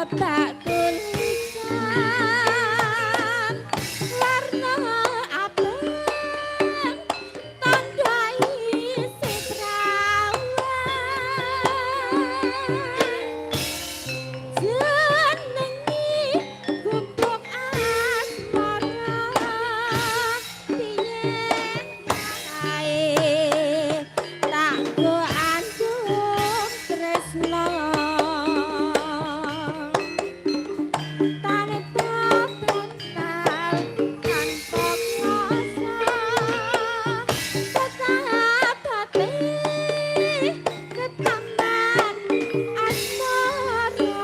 Kebak tulisan warna abang tanda isi prawan, jenenge gubuk asmara, piye kae tak go andung tresno tanpa bantal tanpa kuasa, tetap hati ketamban asmara.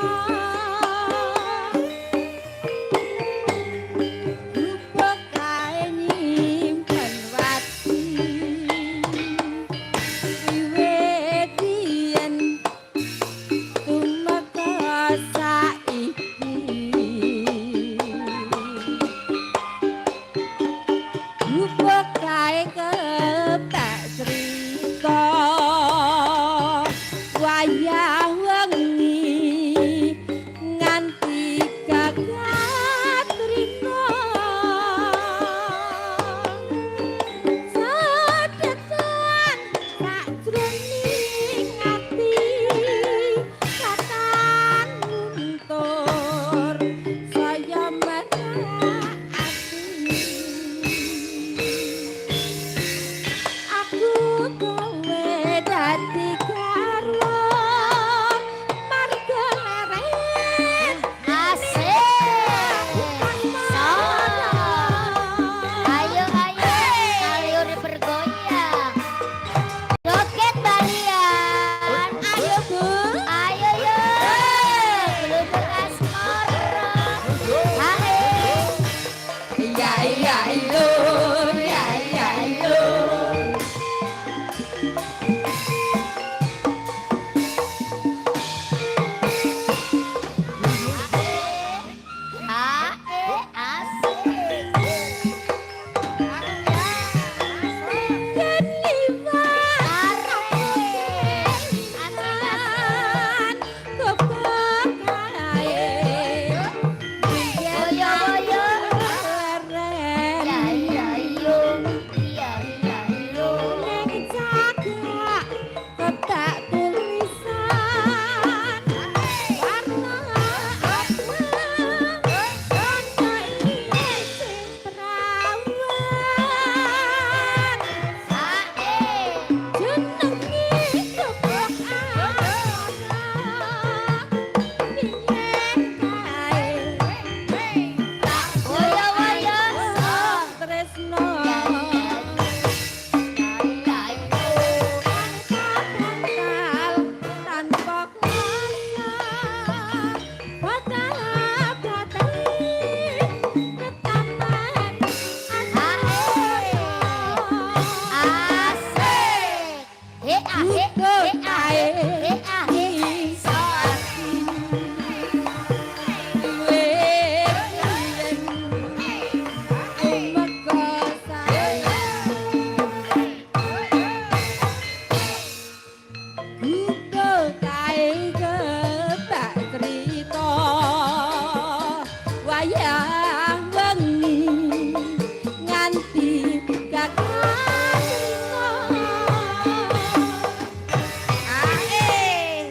Gubuk kae nyimpen wati wiwit biyen tumeka saiki. Gubuk kae kebak crita wayah wengi nganti gagat rina, sedetan sakjroning ati katan luntur saya merak ati. Aku kowe dadi garwa marga leren. Asik. So. Ayo ayo, kaliuri bergoyang. Joget balian. Ayo, Bu. Ayo yo. Gelubuk asmara. Hae. Iya iya iyo, iya iya iyo. Hae, asik. Yen liwat Arek. Asik asik. Gubuk kae Boyo boyo. leren. Ya iya iyo. Iya iya iyo. Ning cagak kebak tulisan warna abang tanda isi prawan, Hae. Jenenge gubuk asmara, piye kae Tak boyo boyo. So. Tresno Ya iya iya iyo. Tanpa bantal tanpa kuasa, bata ketaman asmara. Asik. He ah he Gubuk he ah kae he ah he. So. Wiwit biyen tumeka saiki, gubuk kae kebak crita wayah wengi nganti gagat rina. Ae.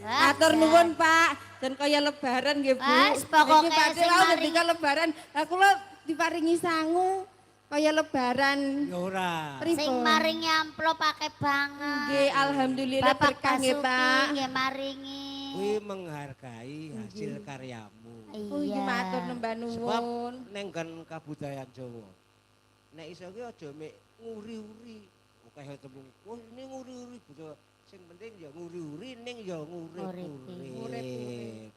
Matur nuwun, Pak. Dan kaya Lebaran nggih, Bu. Wes, pokoke Iki Pak sing wau maringi- ketika Lebaran, lah kula diparingi sangu kaya Lebaran. Ya ora. Pripun? Sing maringi amplop akeh banget. Nggih, alhamdulillah Bapak berkah nggih, Basuki Pak. nggih maringi. Kuwi menghargai hasil karyamu. Oh, iki matur nembah Sebab nuwun. Neng nggon kabudayan Jawa, nek iso ki aja mek nguri-uri. Akeh tembung, "Wah, ini nguri-uri budaya." Sing penting ya nguri-uri ning ya ngurip-urip. Ngurip-urip.